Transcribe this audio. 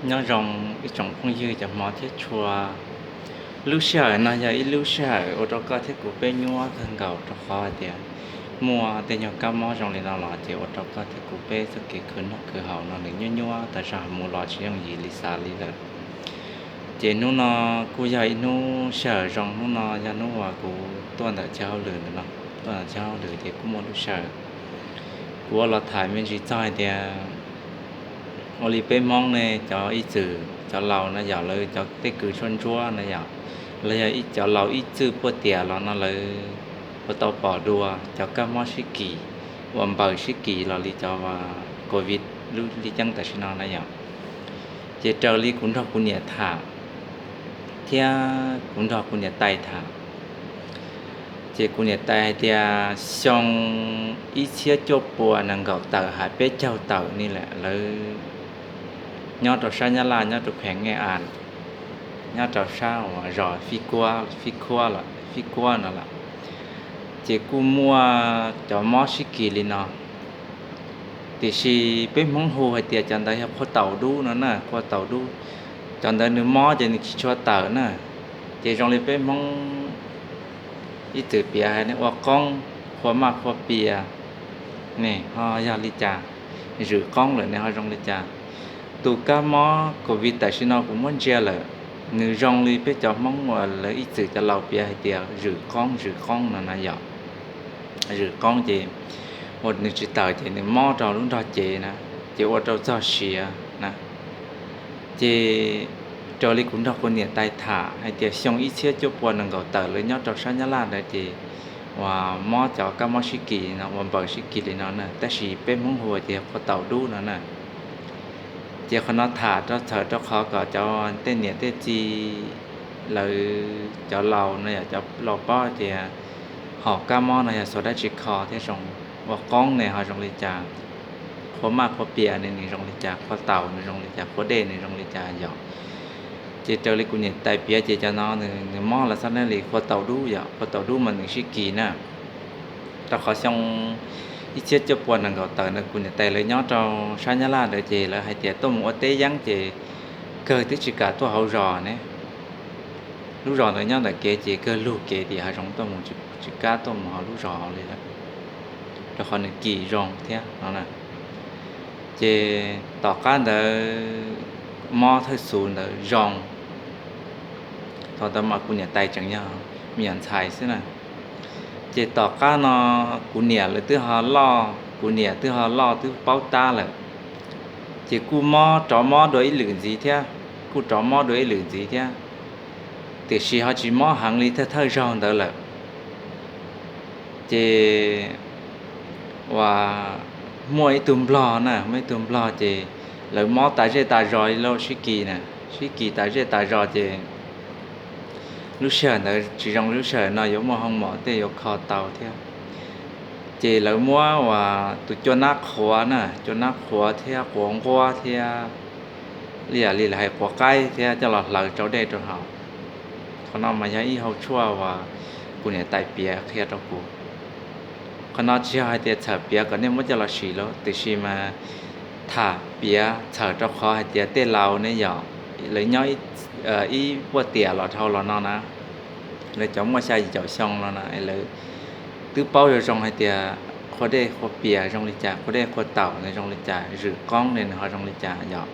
Nyob zoo ib tsoom phooj ywg cov hmov thiab tshua. Lub sij hawm no yog ib lub sij hawm ua rau koj thiab kuv peb nyuaj kawg nkaus rau qhov hais tias muaj tej nyuag kab mob zoo li no los ces ua rau koj thiab kuv peb txoj kev khwv noj khwv haus no nws nyuaj nyuaj tas zog, mus los tsis yooj yim li xav li lawm. Ces hnub no kuj yog ib hnub sij hawm zoo, hnub no yog hnub uas kuv tuaj ntawm chaw hauj lwm ntawm no, tuaj ntawm chaw hauj lwm ces kuj muaj lub sij hawm kuv ua los tham me ntsis txog hais tias ua li peb Hmoob ne, cov ib txwm cov laus no yog lawv cov tej kws tshuaj ntsuab no yog, los yog cov laus ib txwm puag tiam los no lawv ua tau pom dua cov kab mob sib kis uas npaws sib kis los li cov COVID lub li ceeb tam sim no na yom. Ces raws li kuv nrog kuv niam tham thiab kuv nrog kuv niam tais tham, ces kuv niam tais hais tias xyoo ib txhiab cuaj pua nees nkaum tawm hais peb caug tawm ni lawm, lawv nyob rau sab Nyab Laj, nyob rau khees Nge As, nyob rau sab uas zos Fib Kuab, Fib Kuab no lawm, ces kuj muaj cov mob sib kis li no. Tiam sis peb Hmoob hu hais tias cov ntawd yog qhua taus dub no na, qhua taus dub. Cov ntawd nws mob ces nws tsis tshua tawm na. Ces zoo li peb Hmoob ib txwm piav hais ne, ua qoob, qhua maj qhua pias ne ho yog li cas, zwm qoob lawm ne ho zoo li cas. Tus kab mob COVID tam sim no kuv muab ntsia lawm, nws zoo li peb cov Hmoob uas lawv ib txwm cov laus piav hais tias zwm qoob, zwm qoob no na yom. Zwm qoob ces uas nws tsis tawm ces nws mob rau lub nrog cev na, ces ua rau txog siav na. Ces raws li kuv nrog kuv niam tais tham hais tias xyoo ib txhiab cuaj pua nees nkaum tawm lawv nyob rau sab Nyab Laj ntawd ces uas mob cov kab mob sib kis no uas npaws sib kis li no na, tab sis peb Hmoob hu tias qhua taus dub no na. Ces qhov no tham rau txhawm rau qhov kom cov tej niam tej txiv lawv cov laus no yog cov laus paub tias hom kab mob no yog xuas dab tsi kho thiab zoo. Ua qoob ne ho zoo li cas, qhua maj qhua pias ne nws zoo li cas, qhua taus nws zoo li cas, qhua dej nws zoo li cas yom. Ces raws li kuv niam tais piav ces cov no nws mob los xab nab li qhua taus dub yom, qhua taus dub mas nws sib kis na. Rau qhov xyoo ib txhiab cuaj pua nees nkaum tawm ntawd kuv niam tais lawv nyob rau sab Nyab Laj ntawd ces lawv hais tias tuaj mus ua teb yeeb ces kawg twb tsis kam tuaj hauv zos ne. Lub zos ntawd nyob ntawm kev ces kawg lug kev tias hav zoov tuaj mus, tsis kam tuaj mus hauv lub zos li lawm, rau qhov nws kis zoo thiab no na. Ces tom qab ntawd mob thawj xus ntawd zoo, thaum ntawd mas kuv niam tais tseem yog me nyuam ntxhais xwb na. Ces tom qab no kuv niam lawv twb ho loj, kuv niam twb ho loj twb paub tab lawm, ces kuj mob, rov mob dua ib lwm ntxiv thiab, kuj rov mob dua ib lwm ntxiv thiab, tiam sis ho tsis mob heev li thawj thawj zaug ntawd lawm. Ces uas muaj ib tug nplog na, muaj ib tug nplog ces lawv mob tas zej tas zos li lauj, sib kis na, sib kis tas zej tas zos ces lub sij hawm ntawd tsis zoo li lub sij hawm no yuav muaj hoo mom tej yuav kho tau thiab. Ces lawv muab uas tus cua nab qhuav na, cua nab qhuav thiab quav nquab thiab li yam li lawv hais quav qaib thiab coj los hlawv tsau dej rau haus. Qhov no mas yog ib hau tshuaj uas kuv niam tais piav qhia rau kuv. Qhov no tsis yog hais tias txhawm piav kom nej muab coj los sim lauj, tiam sis mas tham piav txhawm rau qhov hais tias tej laus ne yom, lawv nyob ib puag tiam los dhau los no na, lawv cov muaj xya yim caum xyoo no na, lawv twb paub zoo zoo hais tias qhua dej qhua pias zoo li cas, qhua dej qhua taus ntawd zoo li cas, zwm qoob ne nws ho zoo li cas yom.